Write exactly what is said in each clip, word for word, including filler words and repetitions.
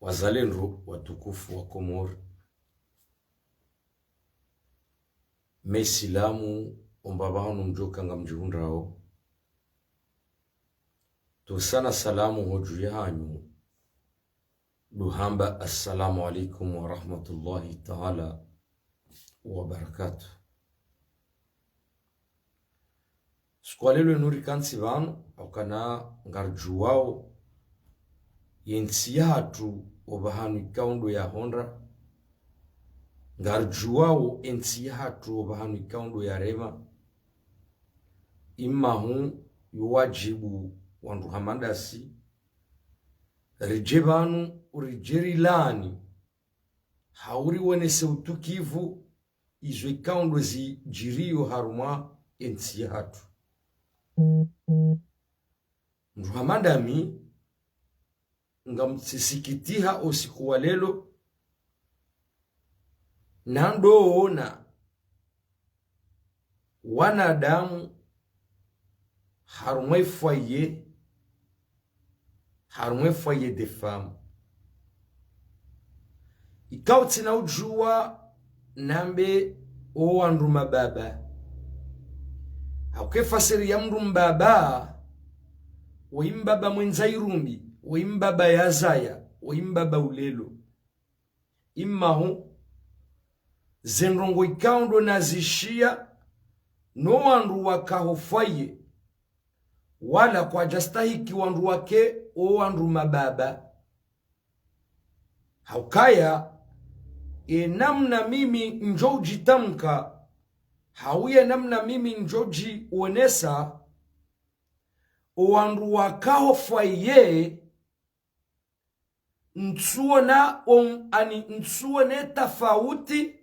Wazalendo watukufu wa Komori, mesilamu ombapvi hanu mdjoka ngamdjihundrao, tusana salamu hodju yahanyu, ndo hamba assalamu alaikum wa rahmatullahi ta'ala wa barakatuh. Siku wa lelo inu rikantsi pvanu, hauka ngaridjuwao yentsi yahatru opvahanu ikao ndo yahondra, ngaridjuwao yentsi yahatru opvahanu ikao ndo yarema. Imahu yo wadjibu wandru hama ndasi, ridje pvanu ridje rilaani, hau riwonese utukivu, izo ikao ndo zidjiriyo harumwa yentsi yahatru. Mndru hama ndami, ngamtsisikitiha osiku wa lelo, na ndo ona wanadamu harumwa foyer, harumwa foyer de femme. Ikao tsina udjuwa nambe owandru mababa. Hauka efasiri ya mndru mbaba, woyi mbaba mwendza irumbi, woyi mbaba yazaya, woyi mbaba ulelo. Imahu, zendrongo ikao ndo nazishiya, no wandru wakaho foyer, wala kwadjastahiki wandru wake owandru mababa. Haukaya, enamna mimi ndjo udjitamka, hau yenamna mimi ndjo udjiwonesa, owandru wakaho foyer, ntsuwona om-, ani ntsuwona etafauti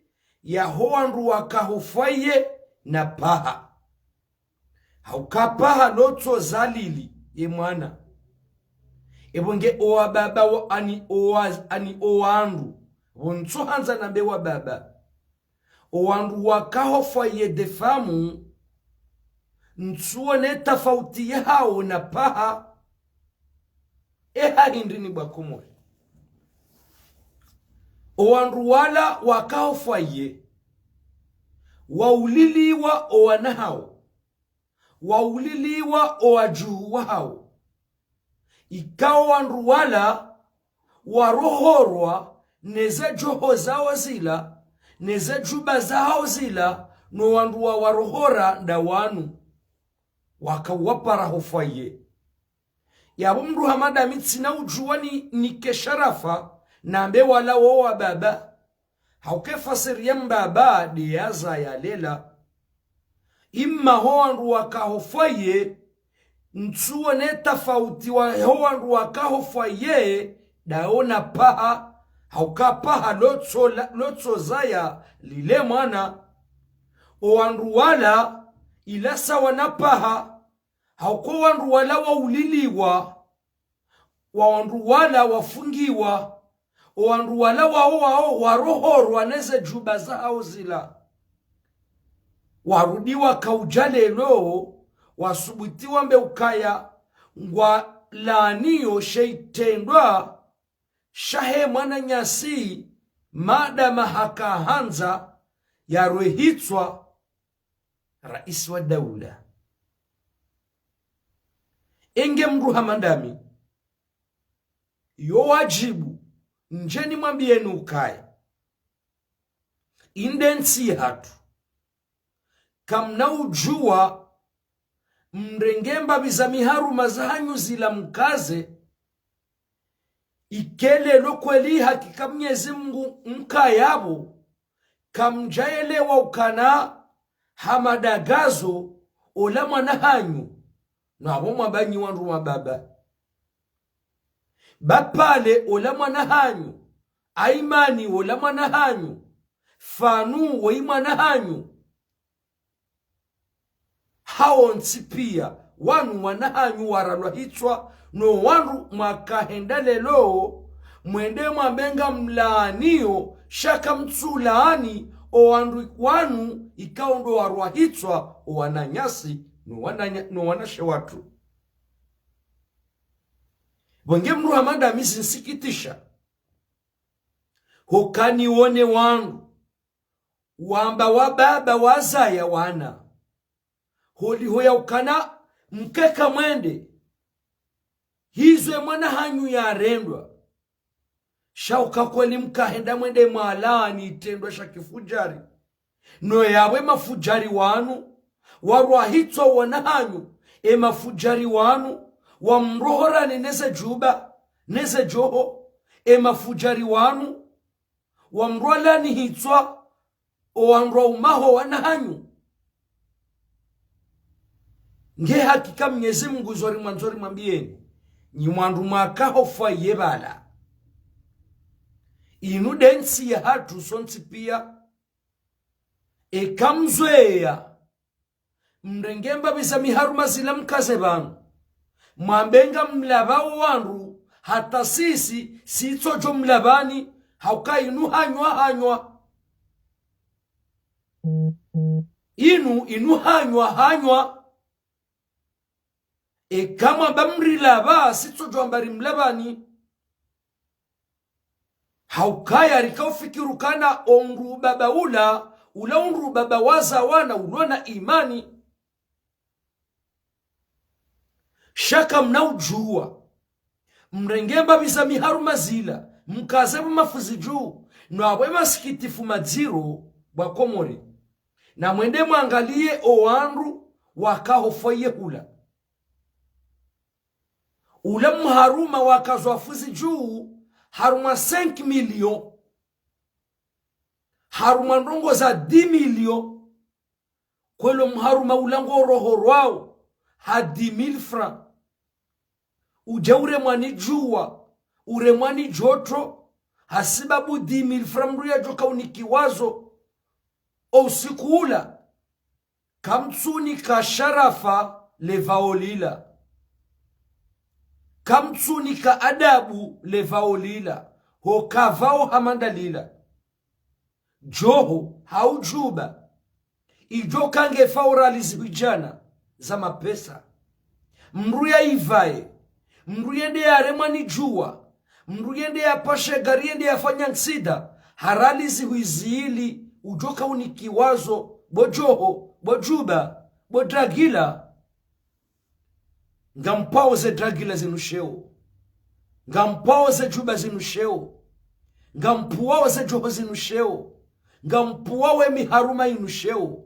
yaho wandru wakaho foyer na paha. Hauka paha lotso zalili ye mwana. Epvo nge owababa wa, ani owa, ani owandru. Pvo ntsohandza nambe wababa. Owandru wakaho foyer de femme, ntsuwona etafauti yahawo na paha. Eha hindri ni bwa Komori. Owandru wala wakaho foyer, wauliliwa owana hawo, wauliliwa owadjuhu wahawo. Ikao wandru wala warohorwa neze djoho zawo zila, neze djuba zahawo zila, no wandru wawarohora nda wanu. Waka wapara ho foyer. Yapvo mndru hama ndami tsina udjuwa ni, nike sharafa, nambe wala wo wababa. Hauka efasiri ya mbaba nde yazaya lela. Imaho wandru wakaho foyer, ntsuwona etafauti waho wandru wakaho foyer, ndawo na paha, hauka paha lotso la, lotso zaya lile mwana. Owandru wala, ila sawa na paha, hauka owandru wala wauliliwa, owandru wala wafungiwa, owandru wala wawo wawo warohorwa neze djuba zahawo zila. Warudi wakaudja lelo, wasubuti wambe ukaya, ngwalaaniyo she itrendwa shahe mwananyasi, madama haka handza yarwe hitswa raisi wa daula. Enge mndru hama ndami, yo wadjibu, ndje nimwambiyeni ukaya, inde ntsi yahatru. Kamna udjuwa, mrenge mbapvi za miharuma zahanyu zila mkaze, ike lelo kweli hakika Mnyezi Mungu mkaya pvo, kamdjaelewa ukana Hamada Gazo ola mwana hanyu, na wo mwamba nyi wandru wababa. Bapale ola mwana hanyu, Aimani ola mwana hanyu, Fanu woyi mwana hanyu. Hawontsi piya, wanu wana hanyu waralwa hitswa, no wandru mwakahenda lelo, mwende mwambe ngamlaaniyo, sha kamtsulaani owandru wanu ikao ndo warwa hitswa, owananyasi, no wananya-, no wanashe watru. Pvo nge mndru hama ndami zinsikitisha. Hoka niwone wandru wamba wababa wazaya wana, holiho yaukana mkeka mwende, hizo emwana hanyu yarendwa. Sha uka kweli mkahenda mwende mwalaani itrendwa sha kifujari. No yawe mafujari wanu, warwahitswa wana hanyu, emafujari wanu, wamrohorani neze djuba, neze djoho, emafujari wanu, wamrwalaani hitswa, owandru waumaho wana hanyu. Nge hakika Mnyezi Mungu zo rimwandzo rimwambiyeni, nyi wandru mwakahofwa ye bala. Inu nde ntsi yahatru sontsi piya. Eka mzweya, mrenge mbapvi za miharuma zila mkaze pvanu. Mwambe ngamlapvao wandru, hata sisi, sitsodjo mlapvani, hauka inu hanywa hanywa. Inu, inu hanywa hanywa. Eka mwamba mrilapva, sitsodjo amba rimlapvani. Haukaya rika ufikiri ukana omdru baba ula, ula omdru baba waza wana ulo na imani. Sha kamna udjuwa. Mrenge mbapvi za miharuma zila, mkaze pvo mafuzi dju, no apvo masikitifu madziro pvwa Komori. Na mwende mwangaliye owandru wakahofwa ye hula. Ula mharuma wakazwa fuzi dju, harumwa cinq millions. Harumwa ndrongo za dix millions. Kweli omharuma ula ngorohorwao ha dix mille francs. Udje uremwa ni djuwa, uremwa ni djoto, hasibabu dix mille francs mdru yadjoka unikiwazo. O usiku ula, kamtsunika sharafa lepvao lila. Kamtsunika adabu lepvao lila. Hoka pvao hamanda lila. Djoho, hau djuba. Idjo kange faurali zihwi djana za mapesa. Mdru yaipvae, mdru yende yaremwa ni djuwa, mdru yende yapashe gari yende yafanya nksida, harali zihwi zili, udjoka unikiwazo, bo djoho, bo djuba, bo dragila. Ngampvao ze dragila zinu sheo. Ngampvao ze djuba zinu sheo. Ngampvao ze djoho zinu sheo. Ngampvao emiharuma inu sheo.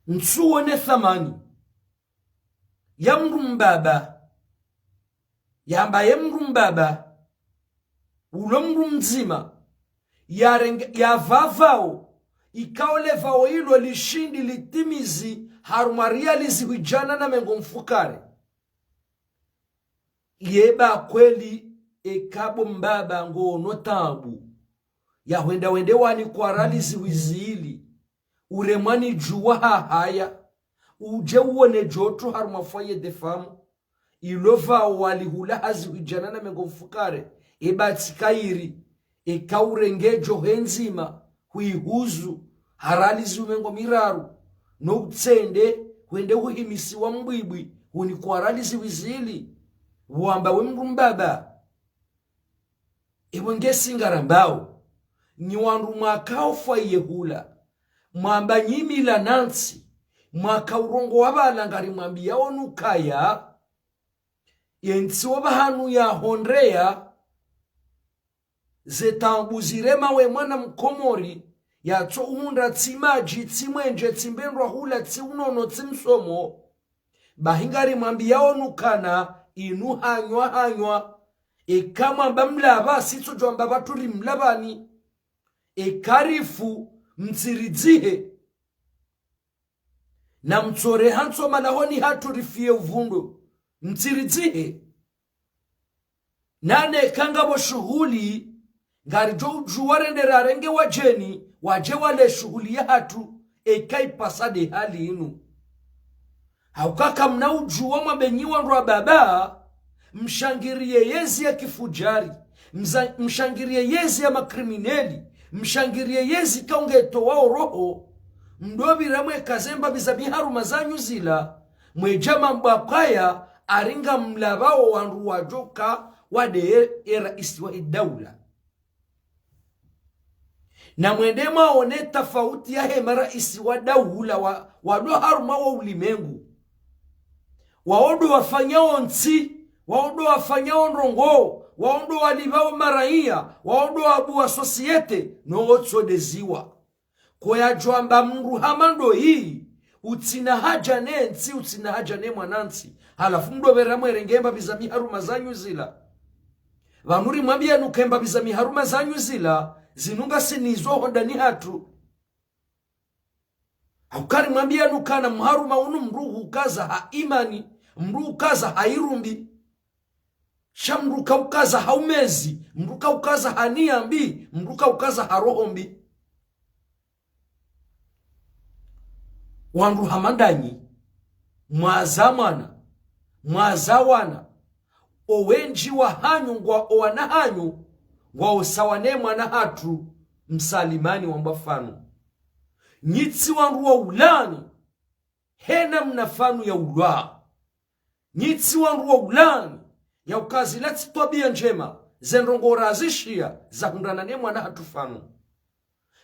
Ntsuwone thamani ya mdru mbaba. Yamba ye mdru mbaba, ulo mdru mdzima, yarenge, yapva pvao, ikao lepvao ilo lishindi litimizi harumwa riali zihwi djana na mengo mfukare. Yeba kweli eka bo mbaba ngono taabu, yahwenda wende wanikwa riali zihwi zili, uremwa ni djuwa hahaya, udje uwone djoto harumwa foyer de femme, ilo pvao walihula ha zihwi djana na mengo mfukare, eba tsi kayiri, eka urenge djoho ndzima, huihuzu, ha riali zihwi mengo miraru, no utsende, hwende huhimisiwa mbwibwi, hunikwa riali zihwi zili, wamba we mdru mbaba. Ewe ngesi ngarambao, nyi wandru mwakahofwa ye hula, mwamba nyi mila na ntsi, mwaka urongowa pvala ngarimwambiyao nyi ukaya, ye ntsi wo pvahanu yahondreya, ze taabu zirema we mwana mkomori, yatso uhundra tsi madji, tsi mwenje, tsi mbendwa hula, tsi unono, tsi msomo, bahi ngarimwambiyao nyi ukana inu hanywa hanywa. Eka mwamba mlapva, sitsodjo amba pvatsu rimlapvani. Eka rifu, mtsiridzihe. Na mtsore hantso malahoni hatru rifiye uvundo. Mtsiridzihe. Nane eka ngapvo shuhuli, ngaridjo udjuwa rende rarenge wadjeni, wadje wale shuhuli yahatru, eka ipvasa nde hali inu. Hauka kamna udjuwa mwambe nyi wandru wa baba, mshangiriye yezi ya kifujari, mza-, mshangiriye yezi ya makrimineli, mshangiriye yezi kaungetowa oroho, mdopvira mweka ze mbapvi za miharuma zanyu zila, mwedja mwamba ukaya, ari ngamlapvao wandru wadjoka, wade ye, ye raisi wa idaula. Na mwende mwaone tafauti yahe maraisi wa daula wa, walo harumwa wo ulimengu. Wao ndo wafanyao ntsi, wao ndo wafanyao ndrongoo, wao ndo walivao maraiya, wao ndo wabuwa sosiyete, no wotsodeziwa. Koyadjwamba mndru hama ndo yi, utsina haja ne ntsi, utsina haja ne mwanantsi. Halafu mdopvera mwerenge mbapvi za miharuma zanyu zila. Pvanu rimwambiya nuke mbapvi za miharuma zanyu zila, zinu ngasi nizo hondani hatru. Hauka rimwambiya nukana mharuma unu mndru hukaza ha imani, mndru hukaza ha irumbi. Sha mndru kaukaza ha umezi, mndru kaukaza ha niya mbi, mndru kaukaza ha roho mbi. Wandru hama ndanyi, mwaza mwana, mwaza wana, owendji wahanyu ngwa owana hanyu, ngwa osawa ne mwana hatru, Msalimani wambwa fanu. Nyi tsi wandru wa ulani, hena mna fanu ya ulwa. Nyi tsi wandru wa ulani, ya uka zila tsi twabiya ndjema, ze ndrongoo razishiya, zahundrana ne mwana hatru fanu.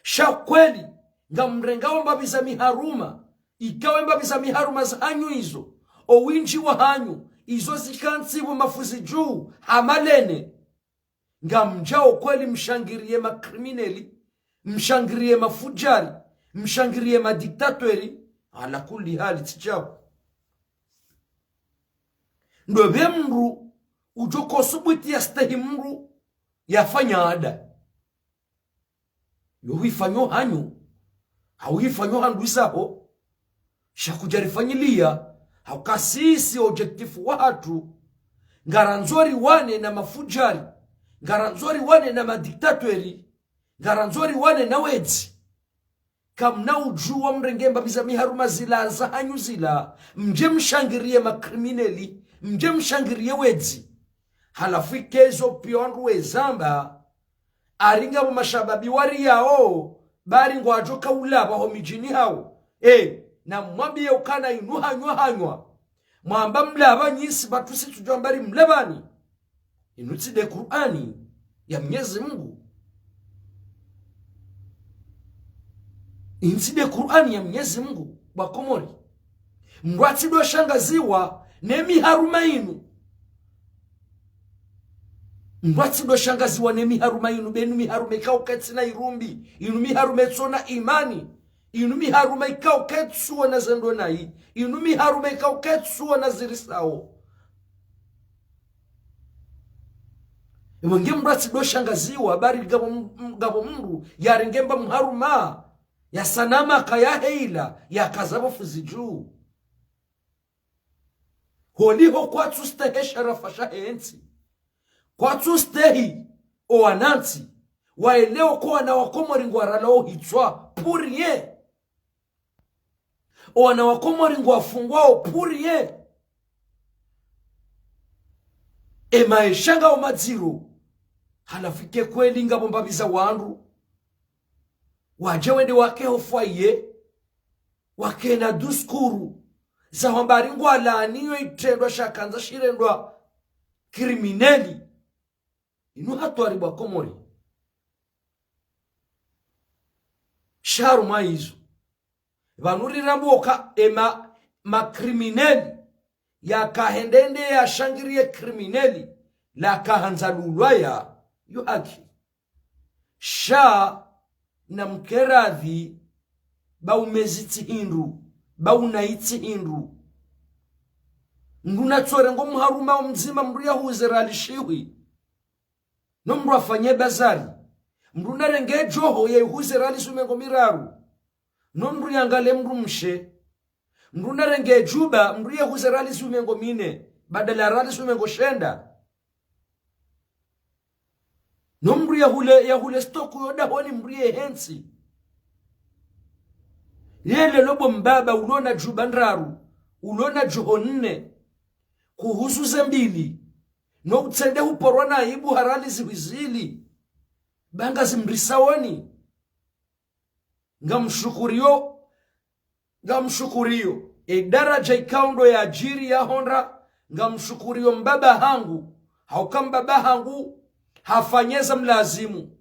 Sha kweli, ngamrengao mbapvi za miharuma, ikawe mbapvi za miharuma zahanyu izo, owindji wahanyu, izo zika ntsi pvo mafuzi dju, hama lene. Ngamdjao kweli mshangiriye makrimineli, mshangiriye mafudjari, mshangiriye madiktatweri, ala kulli hali tsidjao. Ndopvi mndru udjo kosubuti yastehi mndru yafanya ada. Yo huifanyo hanyu, hau huifanyo handru izaho, sha kudjarifanyiliya, hauka sisi objectif wahatru, ngarandzo riwane na mafudjari, ngarandzo riwane na madiktatweri, ngarandzo riwane na wedzi. Kamna udjuwa mrenge mbapvi za miharuma zila zahanyu zila, mdje mshangiriye makrimineli, mdje mshangiriye wedzi. Halafu ikezo piya wandru wezamba, ari ngapvo mashababi wariyao, bari ngwadjo kaulapva ho midjini hawo. E, na mwambiye ukana inu hanywa hanywa. Mwamba mlapva nyi si pvatsu si tsudjwamba ri mlapvani. Inu tsi nde Kur'ani ya Mnyezi Mungu. Inu tsi nde Kur'ani ya Mnyezi Mungu, bwa Komori. Mndru atsi ndo shangaziwa ne miharuma inu. Mndru atsi ndo shangaziwa ne miharuma inu, be inu miharuma ikao kaitsina irumbi, inu miharuma itsona imani, inu miharuma ikao kaitsuona ze ndro nayi, inu miharuma ikao kaitsuona zirisao. Ewe nge mndru atsi ndo shangaziwa, bari ngapvo m-, m-, ngapvo mndru yarenge mba mharuma, ya sanama ka ya heila, ya kaza pvo fuzi dju. Holiho kwatsu stehi sharafa shahe ntsi. Kwatsu stehi owanantsi. Waelewa ko wana wa Komori ngwaralwao hitswa pour rien. Owana wa Komori ngwafungwao pour rien. Emaesha ngao madziro. Halafu ike kweli ngapvo mbapvi za wandru. Wadje wende wake ho foyer. Wakena diskuru za hwamba ari ngwalaaniyo itrendwa shakandza shirendwa krimineli. Inu hatwari bwa Komori. Sha harumwa izo, pvanu rirambuo ka ema makrimineli yakahendende yashangiriye krimineli lakahandza lulwaya, yo haki. Sha namkeradhi, ba umezi tsi hindru, ba unayi tsi hindru. Mndru natsorengo mharuma omdzima mndru yahuze riali shihwi. No mndru afanye bazari. Mndru narenge djoho yayihuze riali sumengo miraru. No mndru yangale mndru mshe. Mndru narenge djuba, mndru yahuze riali sumengo mine, badala riali sumengo shenda. No mndru yahule, yahule stoku yo dahoni mndru yehentsi. Yelelo bo mbaba ulona djuba ndraru, ulona djoho nne, kuhusu ze mbili. No utsende huporwa na aibu ha riali zihwi zili. Ba ngazimrisaoni. Ngamshukuriyo, ngamshukuriyo. E daraja ikao ndo yadjiri yahondra, ngamshukuriyo mbaba hangu. Hauka mbaba hangu hafanya za mlazimu.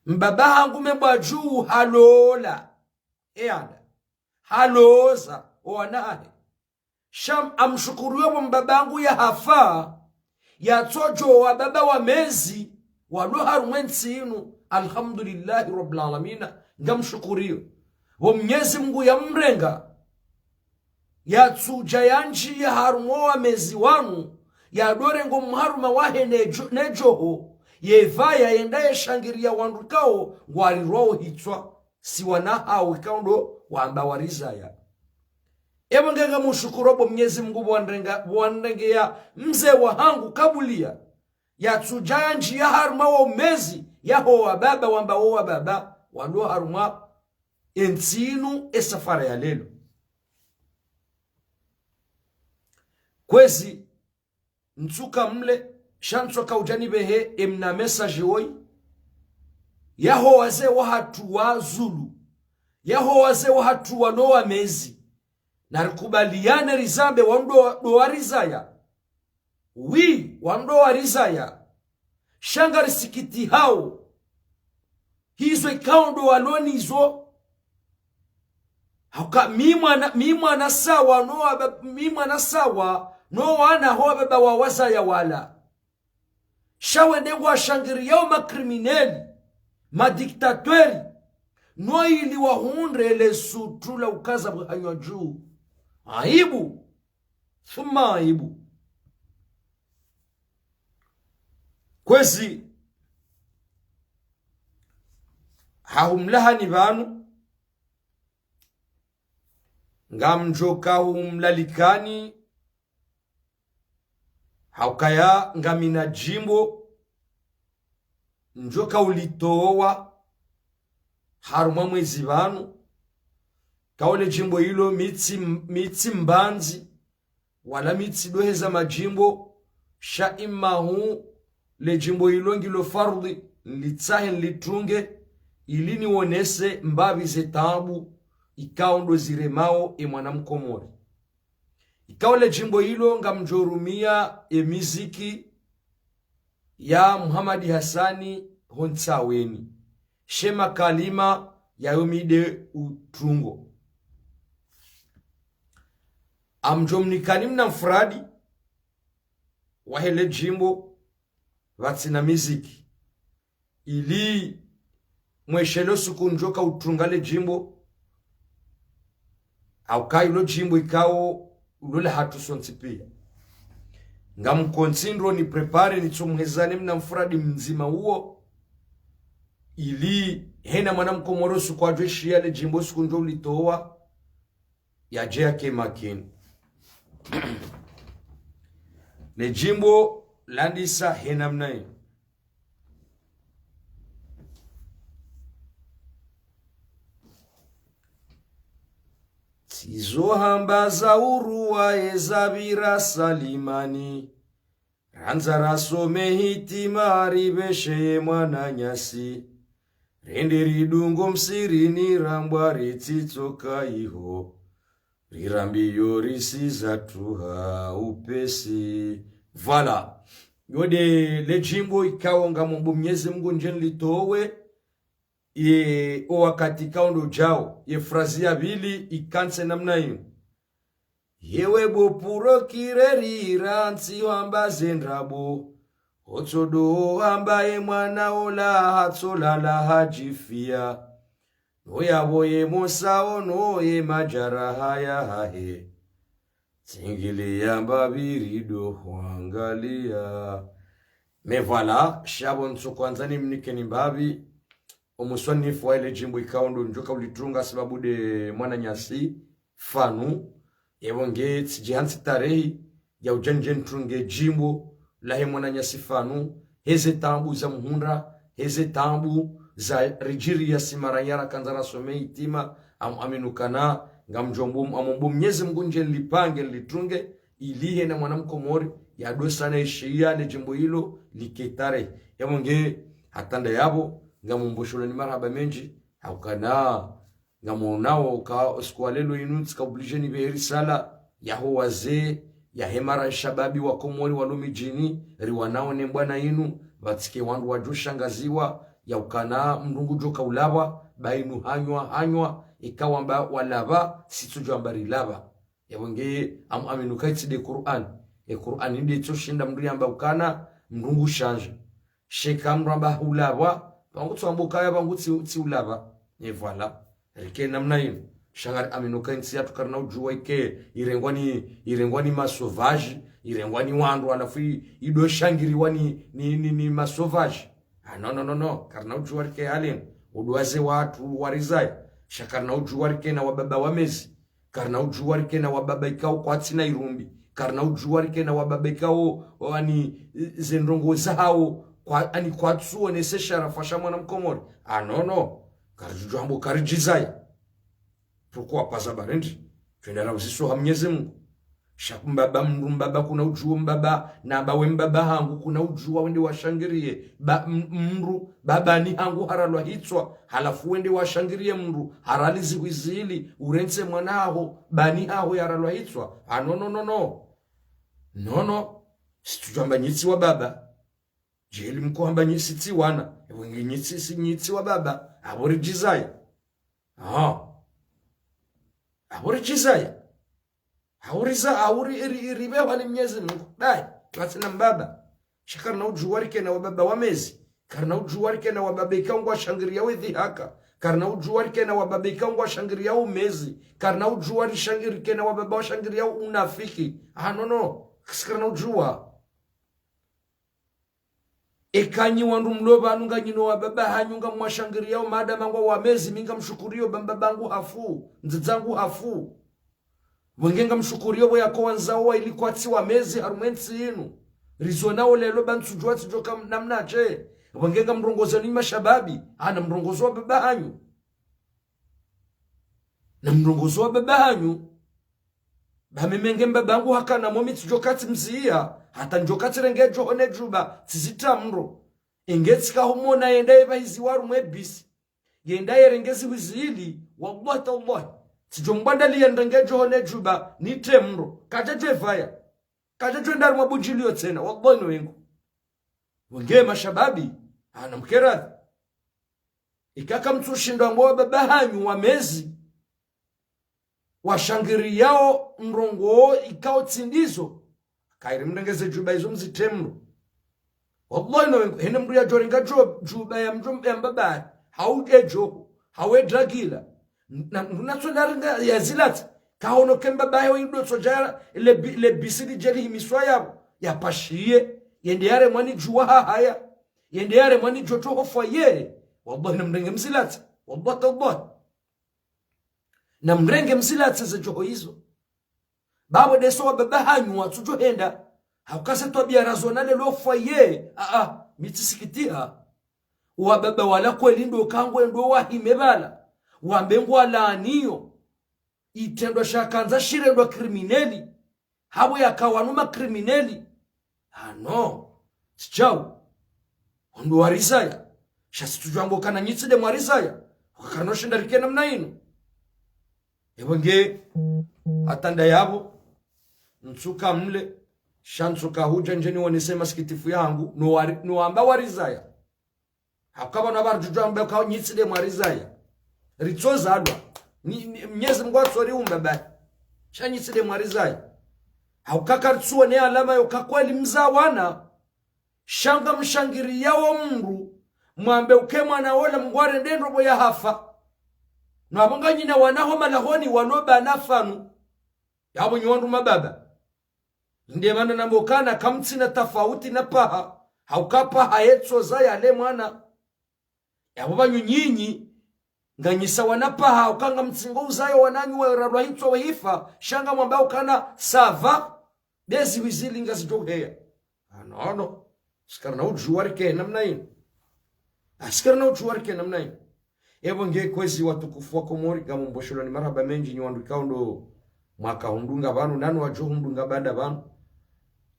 Mbaba hangu mebwa dju halola. Eanda. Haloza. Owana hahe. Sha ngamshukuriyo bo mbaba hangu yahafa. Yatsodjo wababa wamezi. Walo harumwa entsi inu. Alhamdulillahi Rabbil Alamina. Ngamshukuriyo. Bo Mnyezi Mungu yamrenga. Yatsudja yandjiya harumwa wamezi wanu, yadorengo mharuma wahe nedjo-, nedjoho, yepvaya yende yeshangiriya wandru ikao ngwarirwao hitswa, si wana hawo ikao ndo wamba warizaya. Epvo nge ngamshukuru bo Mnyezi Mungu bo wanrenga-, bo wanrengeya mze wahangu kabuliya. Yatsudja yandjiya harumwa wamezi, yaho wababa wamba wo wababa, walo harumwa entsi inu esafara ya leo. Kwezi, ntsuka mle, sha ntsoka udja nipvehe emna message woyi. Yaho wazee wahatru wa Zulu. Yaho wazee wahatru walo wamezi. Narikubaliyane rizambe wandru ndo warizaya. Wi, wandru ndo warizaya. Sha ngarisikitihao. Hizo ikao ndo walo nizo. Hauka mi mwana, mi mwana sawa, no waba-, mi mwana sawa, no wana ho wababa wawazaya wala. Sha wende ngwashangiriyao makrimineli, madiktateri, no ili wahundre le sutru la ukaza buhanywa dju. Aibu. Thumma aibu. Kwezi, hahumlahani pvanu, ngamdjoka humlalikani, haukaya ngamina djimbo, ndjoka ulitowa, harumwa mwezi pvanu, kaole djimbo ilo mi tsi, mi tsi mbandzi, wala mi tsi doheza madjimbo, sha imahu le djimbo ilo ngilo fardhi, nlitsahe nlitrunge, ili niwonese mbapvi ze taabu, ikao ndo ziremao e mwana mkomori. Ikao le djimbo ilo ngamdjorumia e miziki ya Muhamadi Hasani ho Ntsaweni. She makalima yayo mi nde utrungo. Ngamdjomnikani mna mfuradi wahe le djimbo pvatsina miziki. Ili mwesheleo suku ndjoka utrunga le djimbo, hauka ilo djimbo ikao ulo lahatru sontsi pia. Ngamkontsi ndro niprépare nitsomuhezane mna mfuradi mdzima uwo, ili hena mwana mkomori suku adjweshiya le djimbo suku ndjo ulitowa, yadje yake makini. Le djimbo landisa he namna inu. Tsizo hamba za uruwa eza pvira salimani. Randza rasome hitima ripvesheye mwananyasi. Rende ridungo msirini rambwa ritsitsoka iho. Rirambiyo risiza tuha upesi. Voilà. Yo nde le djimbo ikao ngamombo Mnyezi Mungu ndje nlitowe. Ye o wakati ikao ndo djao. Ye frazi ya pvili ikantsi namna inu. Yewe bo purokireri rantsi wamba ze ndrabo. Hotsodo wamba ye mwana ola hatsolala hadjifia. No yapvo ye mosao no ye madjaraha yahahe. Tsingili yamba pviri ndo hwangalia. Mais voilà, sha pvo ntsu kwandza nimnikeni mbapvi. Omuswanifu wahe le djimbo ikao ndo ndjoka ulitrunga sababu nde mwananyasi Fanu. Epvo nge tsidjihantsi tarehi ya udja ndje ntrunge djimbo lahe mwananyasi Fanu, heze taabu za muhundra, heze taabu za ridjiriya si maranyara kandza rasome hitima, am-, aminukana, ngamdjombo, ngamombo Mnyezi Mungu ndje nlipange nlitrunge, ili hena mwana mkomori, yadosana ishiya le djimbo ilo like tarehi. Epvo nge hata ndayapvo, ngamombo sholoni marahaba mendji, haukana, ngamonao ka usiku wa leo inu tsika obligé nipvehe risala yaho wazee, Yahe mara shababi wa Komori walo midjini, riwanao ne mbwana inu, pvatsike wandru wadjo shangaziwa, ya ukana mndru ngudjo ka ulapva, ba inu hanywa, hanywa, ikao amba walapva, si tsudjo amba rilapva. Yapvo nge am-, aminu kaitsi de Qur'an. E Qur'an nde itso shinda mndru yamba ukana, mndru ngu shanje. Sha eka mndru amba hulapva, pvangu tsu amba ukaya pvangu tsi, tsi ulapva. E voilà. Rike namna inu. Sha ngari aminu ka intsi yatru karina udjuwa ike, irengwa ni, irengwa ni ma sauvages, irengwa ni wandru, halafu i-, ido shangiriwa ni, ni, ni, ni ma sauvages. Ah, non, non, non, non. Karina udjuwa rike hali inu. Uduwaze watru warizaya. Sha karina udjuwa rike na wababa wa mezi. Karina udjuwa rike na wababa ikao kwatsina irumbi. Karina udjuwa rike na wababa ikao, o, ani, ze ndrongoo zahao, kwa, ani kwatsuonese sharafa sha mwana Mkomori. Ah, non, non. Karidjudjuwa amba karidjizaya. Pourquoi pas amba rende? Twende ra uziso ha Mnyezi Mungu. Sha mbaba mndru mbaba kuna udjuwa mbaba, na amba we mbaba hangu kuna udjuwa wende washangiriye. Ba, m-, mndru, baba ni hangu haralwa hitswa, halafu wende washangiriye mndru, harali zihwi zili, urentse mwana haho, ba ni haho yaralwa hitswa. Ah, non, non, non, non. Non, non. Si tsudjo amba nyitsi wababa. Djeli mko amba nyitsi tsi wana. Ewe nge nyitsi si nyitsi wababa. Apvo ridjizaya. Ah. Apvo ridjizaya. Auriza, auri, iri, iri, ribewa ni Mnyezi Mungu. Dai, katsina mbaba. Sha karina udjuwa rike na wababa wa mezi. Karina udjuwa rike na wababa ikao ngwashangiriya we dhihaka. Karina udjuwa rike na wababa ikao ngwashangiriya umezi. Karina udjuwa rishangi-, rike na wababa washangiriya unafiki. Ah, non, non. Kasi karina udjuwa. Eka nyi wandru mlo pvanu nganyi no wababa hanyu ngamwashangiriyao madama ngwa wamezi, mi ngamshukuriyo ba mbaba ngu hafu, mdzadze ngu hafu. Pvwenge ngamshukuriyo pvo yako wandzao wa ili kwatsi wamezi harumwa entsi inu. Rizonao leo ba ntsudjuwa tsidjo ka namna she. Pvwenge ngamrongozo ni mashababi, ah, namrongozo wababa hanyu. Namrongozo wababa hanyu. Ba mi menge mbaba ngu hakana mo mi tsidjo ka tsi mziya, hata ndjo ka tsirenge djoho ne djuba, tsizitra mro. Inge tsika humona yenda yepvahiziwa harumwa ebisi. Yenda yerenge zihwi zili, wallahi tallahi. Tsidjo mbwandaliya nirenge djoho ne djuba, nitre mro. Kadja djo epvaya. Kadja djo enda harumwa budjiliyo tsena, wallahi no wengu. Pvwenge mashababi, ah, namkeradhi. Ika kamtsushinda amba wababa hanyu wamezi, washangiriyao ndrongoo ikao tsi ndizo. Kairi mrenge ze djuba izo mzitre mro. Wallahi no wengu, hene mndru yadjorenga djo-, djuba ya mdjo-, ya mbaba, hau edjo, hau edragila. Na, na, na tso narenga ya zilatsa. Kahono ke mbaba yaho indo tso djara, le bi-, le bisi lidje lihimiswa yapvo. Yapashiye, yende yaremwa ni djuwa hahaya. Yende yaremwa ni djoto hofwa ye. Wallahi namrenge mzilatsa. Wallahi tallahi. Namrenge mzilatsa ze djoho izo. Babo deso wababa hanyu watsudjo henda. Hauka ze twabiya razona leo hofwa ye. Ah, ah, mi tsisikitiha. Wababa wala kweli ndo kangwe ndo wahime pvala. Wambe ngwalaaniyo. Itrendwa sha kandza shirendwa krimineli. Hapvo yaka wanu makrimineli. Ah, non. Tsi djau. Wandru warizaya. Sha si tsudjuwa amba ukana nyitsi de mwarizaya. Uka karina ushinda rike namna inu. Epvo nge, hata nda yapvo, ntsuka mle, sha ntsuka hudja ndje niwonese masikitifu yangu, no wari-, no amba warizaya. Hauka pvanu apvaridjudjuwa amba uka nyitsi de mwarizaya. Ritsozalwa. Ni, ni, Mnyezi Mungu atsoriumba bahi. Sha nyitsi de mwarizaya. Hauka karitsuone alama yo ka kweli mza wana. Sha ngamshangiriyao mndru. Mwambe uke mwana ola Mungu arende ndrobo ya hafa. No apvo nganyina wana ho malahoni walo pvanu pvanu. Yapvo nyi wandru mababa. Nde mana namba ukana kamtsina tafauti na paha. Hauka paha yetsozaya le mwana. Yapvo pvanyu nyinyi, nganyi sawa na paha, uka ngamtsingo uzaya wananyu waralwa hitswa wahifa, sha ngamwamba ukana ça va, be zihwi zili ngazidjo uheya. Ah, non, non. Si karina udjuwa rike namna inu. Ah, si karina udjuwa rike namna inu. Epvo nge kwezi watukufu wa Komori, ngamumboshelwa ni marahaba mendji nyi wandru ikao ndo mwaka hundunga pvanu, nanu wadjo hundunga baada pvanu.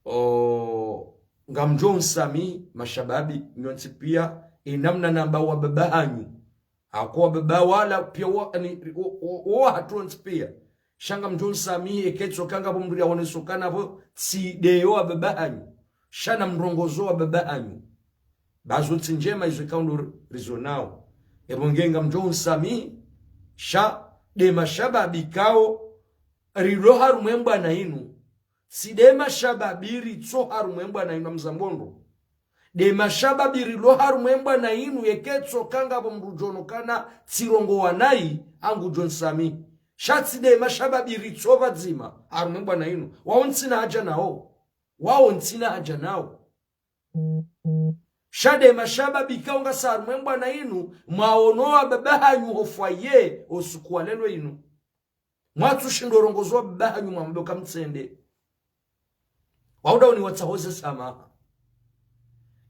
O, ngamdjo unsamihi, mashababi, nyontsi piya, inamna namba wababa hanyu. Hako wababa wala piya wa, ani, o, o, o, hatru wontsi piya. Sha ngamdjo nisamihi eka itsoka ngapvo mndru yaoneso ukana pvo tsi ndeyo wa baba hanyu, sha na mrongozo wa baba hanyu. Ba zo tsi ndjema izo ikao ndo rizonao. Epvo nge ngamdjo nisamihi, sha nde mashababi ikao rilo harumwa embwana inu. Tsi nde mashababi ritso harumwa embwana inu, Mzambondro. Nde mashababi rilo harumwa embwana inu, eka itsoka ngapvo mndru djo ona ukana tsirongowa nayi, ngudjo nisamihi. Sha tsi nde mashababi ritso pvadzima harumwa embwana inu. Wao ntsina haja nao. Wao ntsina haja nao. Sha nde mashababi ikao ngasi harumwa embwana inu, mwaono wa baba hanyu ho foyer, o usiku wa leo inu. Mwatsushindo rongozo wa baba hanyu mwambe uka mtsende. Wao nda oni watsaho ze samaha.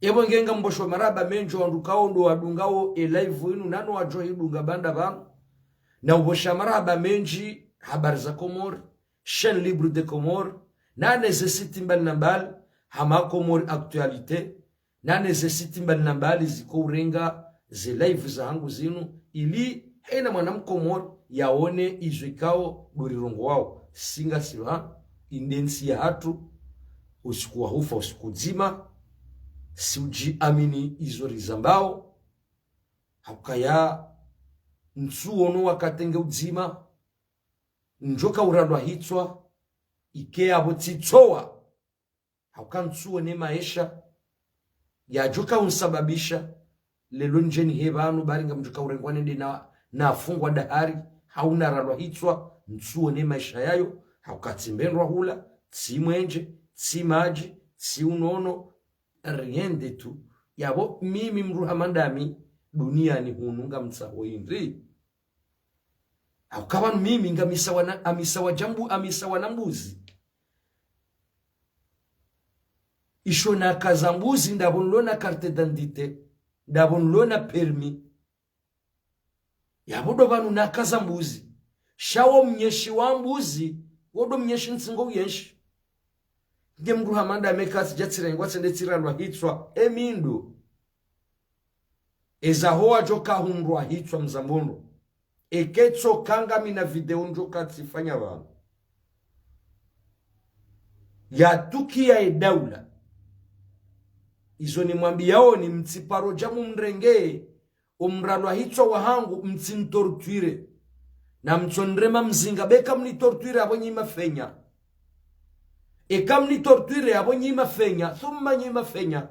Epvo nge ngamupvosho marahaba mendji wandru ikao ndo wadungao e live inu, na no wadjo idunga baanda pvanu. Na upvosha marahaba mendji Habari za Komori, Chaîne Libre de Comores, na ne ze site mbali na mbali, hama Comores Actualité, na ne ze site mbali na mbali zikao urenga ze live zahangu zinu, ili hena mwana mkomori yaone izo ikao ndo rirongowao. Si ngasi pvanu, inde ntsi yahatru, usiku wa hufa usiku udzima, si udjiamini izo rizambao, ha ukaya ntsuono wakati nge udzima, ndjoka uralwa hitswa, ike yapvo tsitsowa. Ha uka ntsuone maesha yadjoka unisababisha leo ndje nihe pvanu, bari ngamdjoka urengwa nende na, nafungwa dahari, hau naralwa hitswa, ntsuone maesha yayo, ha uka tsi mbendrwa hula, tsi mwenje, tsi madji, tsi unono, rien du tout. Yapvo mimi mndru hama ndami, duniani hunu ngamtsaho hindri? Ha uka pvanu mimi ngamisawa na, amisawa dja mbu, amisawa na mbuzi. Isho nakaza mbuzi, ndapvo nilo na carte d'identité, ndapvo nilo na permis. Yapvo ndo pvanu nakaza mbuzi. Sha wo mnyeshi wa mbuzi, wo ndo mnyeshi ntsi ngo uyenshi. Nge mndru hama ndami eka tsidja tsirengwa tsende tsiralwa hitswa, emi ndo. Eza ho wadjoka hundrwa hitswa, Mzambondro. Eka itsoka ngamina video ndjoka tsifanya pvanu. Yatukia e daula. Izo nimwambiyao ni mtsiparo dja mumrenge, o mralwa hitswa wahangu mtsintorture. Na mtsonirema mzinga, be eka mnitorture yapvo nyi mafenya. Eka mnitorture yapvo nyi mafenya, thumma nyi mafenya.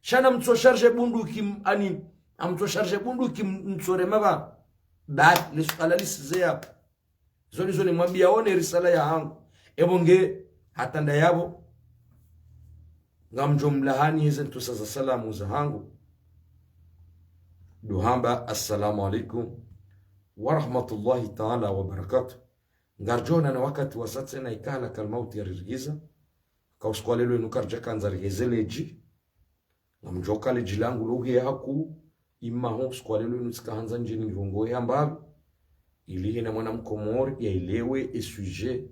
Sha na mtso charge bunduki m-, ani, na mtso charge bunduki m-, mtsorema pvanu. Ba, le suala lisize yapvo. Zo ndizo nimwambiyao ne risala yahangu. Epvo nge hata ndayapvo, ngamdjo mlahani heze ntsusa za salamu zahangu. Ndo hamba, assalamu alaikum wa rahmatullahi ta'ala wa barakatuh. Ngaridjo onana wakati wasa tsena ika halakal mauti yaririkiza. Ka usiku wa leo inu karidja kandza riheze ledji. Ngamdjoka ledji langu lo uhe hakuu, imaho usiku wa leo inu tsika handza ndje nirongowe hambapvi, ili hena mwana mkomori yaelewe e sujet.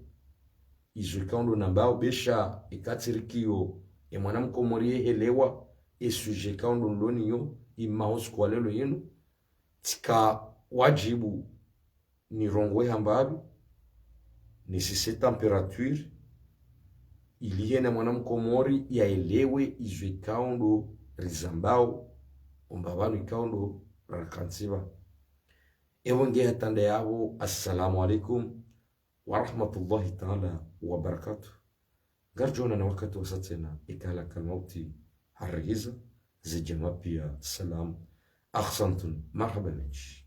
Izo ikao ndo nambao be sha eka tsirikiyo, e mwana mkomori yehelewa e sujet ikao ndo nilo nayo, imaho usiku wa leo inu, tsika wadjibu nirongowe hambapvi, nisise température, ili hena mwana mkomori yaelewe izo ikao ndo rizambao, omba pvanu ikao ndo rakantsi pvanu. Epvo nge hata ndayapvo, assalamu alaikum wa rahmatullahi ta'ala wa barakatuh. Ngaridjo onana wakati wasa tsena ika halakal mauti haririkiza, zidjama pia salam. Ahsantum, marhaba mendji.